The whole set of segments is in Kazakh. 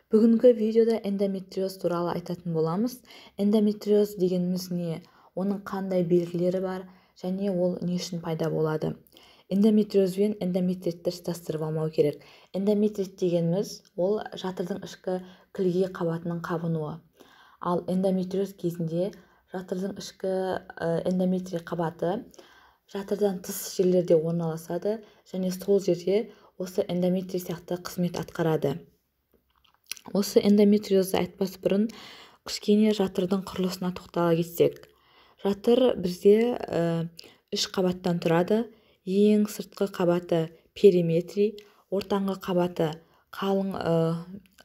Бүгінгі видеода эндометриоз туралы айтатын боламыз. Эндометриоз дегеніміз не? Оның қандай белгілері бар және ол не үшін пайда болады? Эндометриоз бен эндометритті шатастырып алмау керек. Эндометрит дегеніміз ол жатырдың ішкі кілегей қабатының қабынуы. Ал эндометриоз кезінде жатырдың ішкі эндометрий қабаты жатырдан тыс жерлерде орналасады және сол жерде осы эндометрий сияқты қызмет атқарады. Осы эндометриозды айтпас бұрын кішкене жатырдың құрылысына тоқтала кетсек. Жатыр бізде үш қабаттан тұрады. Ең сыртқы қабаты периметрий, ортаңғы қабаты қалың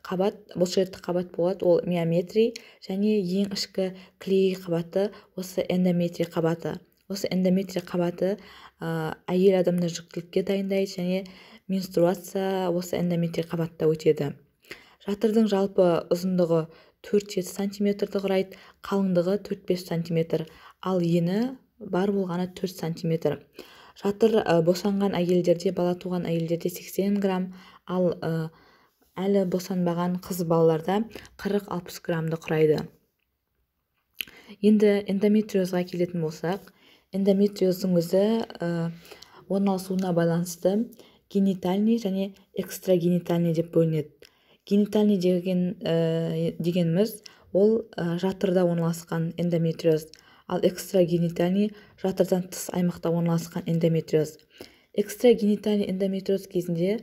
қабат, бұлшықетті қабат болады, ол миометрий, және ең ішкі кілегей қабаты осы эндометрий қабаты. Осы эндометрий қабаты әйел адамды жүктілікке дайындайды және менструация осы эндометрий қабатта өтеді. Жатырдың жалпы ұзындығы 4-7 сантиметрді құрайды, қалыңдығы 4-5 сантиметр, ал ені бар болғаны 4 сантиметр. Жатыр босанған әйелдерде, бала туған әйелдерде 80 грамм, ал әлі босанбаған қыз балаларда 40-60 граммды құрайды. Енді эндометриозға келетін болсақ, эндометриоздың өзі орналасуына байланысты генитальный және экстрагенитальный деп бөлінеді. Генитальный дегеніміз ол жатырда орналасқан эндометриоз, ал экстрагенитальный жатырдан тыс аймақта орналасқан эндометриоз. Экстрагенитальный эндометриоз кезінде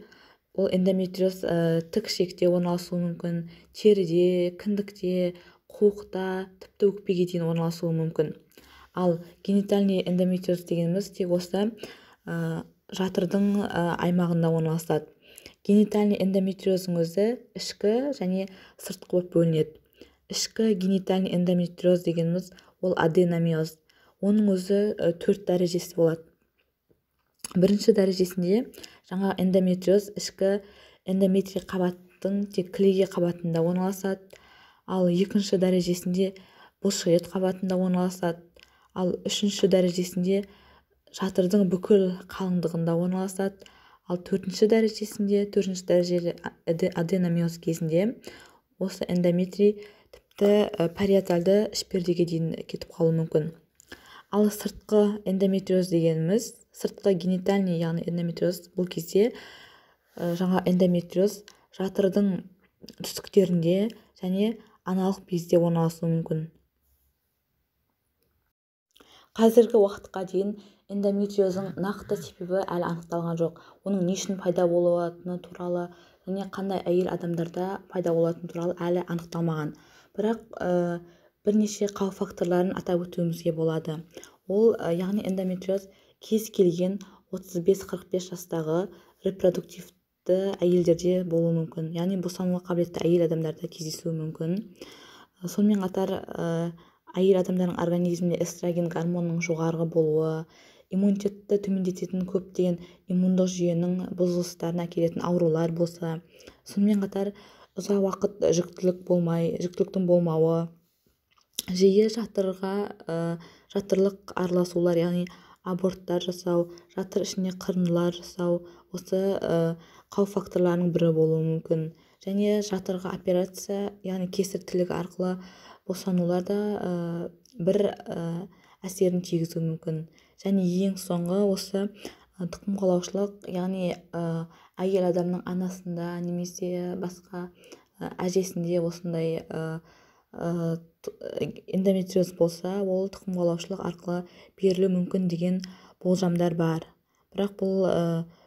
ол эндометриоз тік ішекте орналасуы мүмкін, теріде, кіндікте, қуықта, тіпті өкпеге дейін орналасуы мүмкін. Ал генитальный эндометриоз дегеніміз тек осы жатырдың аймағында орналасады. Генитальный эндометриоздың өзі ішкі және сыртқы болып бөлінеді. Ішкі генитальный эндометриоз дегеніміз ол аденомиоз. Оның өзі 4 дәрежесі болады. Бірінші дәрежесінде жаңа эндометриоз ішкі эндометрий қабаттың тек кілегей қабатында орналасады, ал екінші дәрежесінде бұлшықет қабатында орналасады, ал үшінші дәрежесінде жатырдың бүкіл қалыңдығында орналасады, ал төртінші дәрежесінде, төртінші дәрежелі аденомиоз кезінде осы эндометрий тіпті париетальды ішпердеге дейін кетіп қалуы мүмкін. Ал сыртқы эндометриоз дегеніміз, сыртқы генитальный, яғни эндометриоз, бұл кезде жаңа эндометриоз жатырдың түсіктерінде және аналық безде орналасуы мүмкін. Қазіргі уақытқа дейін эндометриоздың нақты себебі әлі анықталған жоқ. Оның не үшін пайда болатыны туралы және қандай әйел адамдарда пайда болатыны туралы әлі анықталмаған. Бірақ бірнеше қауіп факторларын атап өтуімізге болады. Ол, яғни эндометриоз кез келген 35-45 жастағы репродуктивті әйелдерде болуы мүмкін. Яғни босануға қабілетті әйел адамдарда кездесуі мүмкін. Сонымен қатар әйел адамдардың организмінде эстроген гормонының жоғарғы болуы, иммунитетті төмендететін көптеген иммундық жүйенің бұзылыстарына әкелетін аурулар болса, сонымен қатар ұзақ уақыт жүктілік болмай, жүктіліктің болмауы, жиі жатырлық араласулар, яғни аборттар жасау, жатыр ішіне қырындылар жасау осы қауіп факторларының бірі болуы мүмкін. Және жатырға операция, яғни кесір тілігі арқылы босанулар да бір әсерін тигізуі мүмкін. Және ең соңғы осы тұқым қуалаушылық, яғни әйел адамның анасында немесе басқа әжесінде осындай эндометриоз болса, ол тұқым қуалаушылық арқылы берілуі мүмкін деген болжамдар бар. Бірақ бұл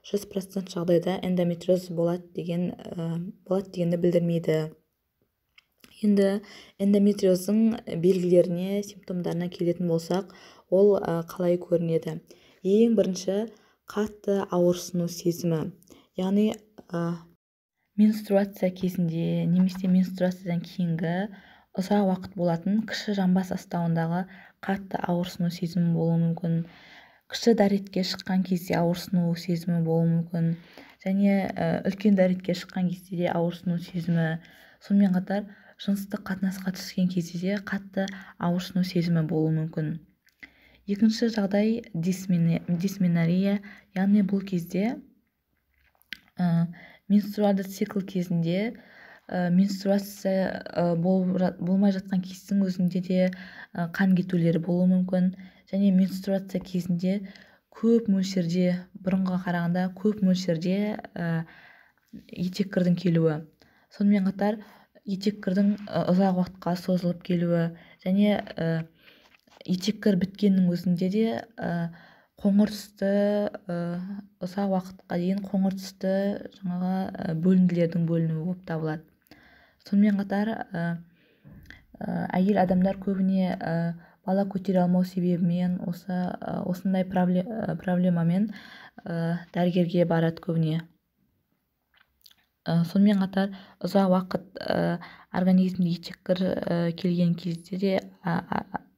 100% жағдайда эндометриоз болады дегенді білдірмейді. Енді эндометриоздың белгілеріне, симптомдарына келетін болсақ, ол қалай көрінеді? Ең бірінші қатты ауырсыну сезімі, яғни менструация кезінде немесе менструациядан кейінгі ұзақ уақыт болатын кіші жамбас астауындағы қатты ауырсыну сезімі болуы мүмкін. Кіші дәретке шыққан кезде ауырсыну сезімі болуы мүмкін және үлкен дәретке шыққан кезде де ауырсыну сезімі. Сонымен қатар жыныстық қатынасқа түскен кезде де қатты ауырсыну сезімі болуы мүмкін. Екінші жағдай дисменорея, яғни бұл кезде менструалды цикл кезінде Менструация болмай жатқан кездің өзінде де қан кетулері болуы мүмкін. Және менструация кезінде көп мөлшерде, бұрынға қарағанда көп мөлшерде етеккірдің келуі. Сонымен қатар етеккірдің ұзақ уақытқа созылып келуі және етеккір біткеннің өзінде де қоңыр түсті, ұзақ уақытқа дейін қоңыр түсті жаңағы бөлінділердің бөлінуі болып табылады. Сонымен қатар әйел адамдар көбіне бала көтере алмау себебімен осындай проблемамен дәрігерге барады көбіне. Сонымен қатар ұзақ уақыт организмде етеккір келген кезде де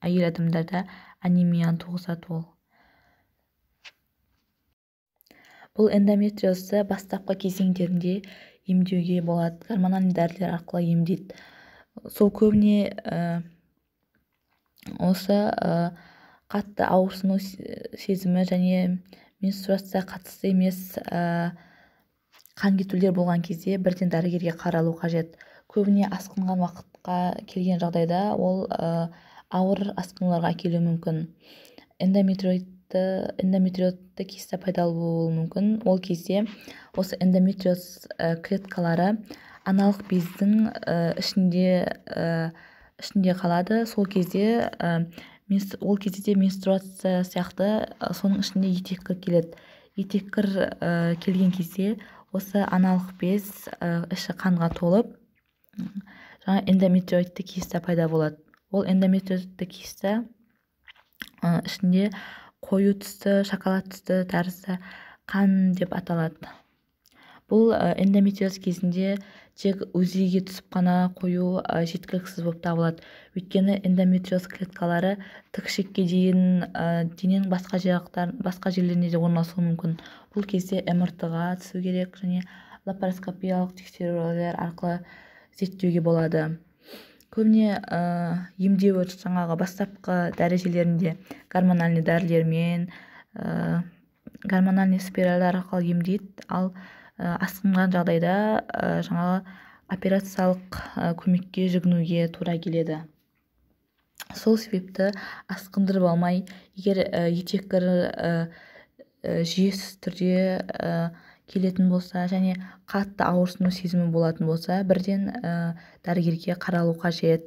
әйел адамдарда анемияны туғызады ол. Бұл эндометриозды бастапқы кезеңдерінде емдеуге болады, гормональды дәрілер арқылы емдейді. Сол көбіне осы қатты ауырсыну сезімі және менструация қатысты емес қан кетулер болған кезде бірден дәрігерге қаралу қажет. Көбіне асқынған уақытқа келген жағдайда ол ауыр асқынуларға әкелуі мүмкін. Эндометриозды киста пайда болуы мүмкін. Ол кезде осы эндометриоз клеткалары аналық бездің ішінде қалады. Сол кезде ол кезде де менструация сияқты соның ішінде етеккір келеді. Етеккір келген кезде осы аналық без іші қанға толып, жаңа эндометриоидты киста пайда болады. Ол эндометриоидты киста ішінде қою түсті, шоколад түсті тәрізді қан деп аталады. Бұл эндометриоз кезінде тек УЗИ-ге түсіп қана қою жеткіліксіз болып табылады. Өйткені эндометриоз клеткалары тік ішекке дейін дененің басқа жерлеріне де орналасуы мүмкін. Бұл кезде МРТ-ға түсу керек және лапароскопиялық тексерулер арқылы зерттеуге болады. Көбіне емдеуі жаңағы бастапқы дәрежелерінде гормональный дәрілермен, гормональный спиральдар арқылы емдейді. Ал асқынған жағдайда жаңағы операциялық көмекке жүгінуге тура келеді. Сол себепті асқындырып алмай, егер етеккір жүйесіз түрде келетін болса және қатты ауырсыну сезімі болатын болса, бірден дәрігерге қаралу қажет.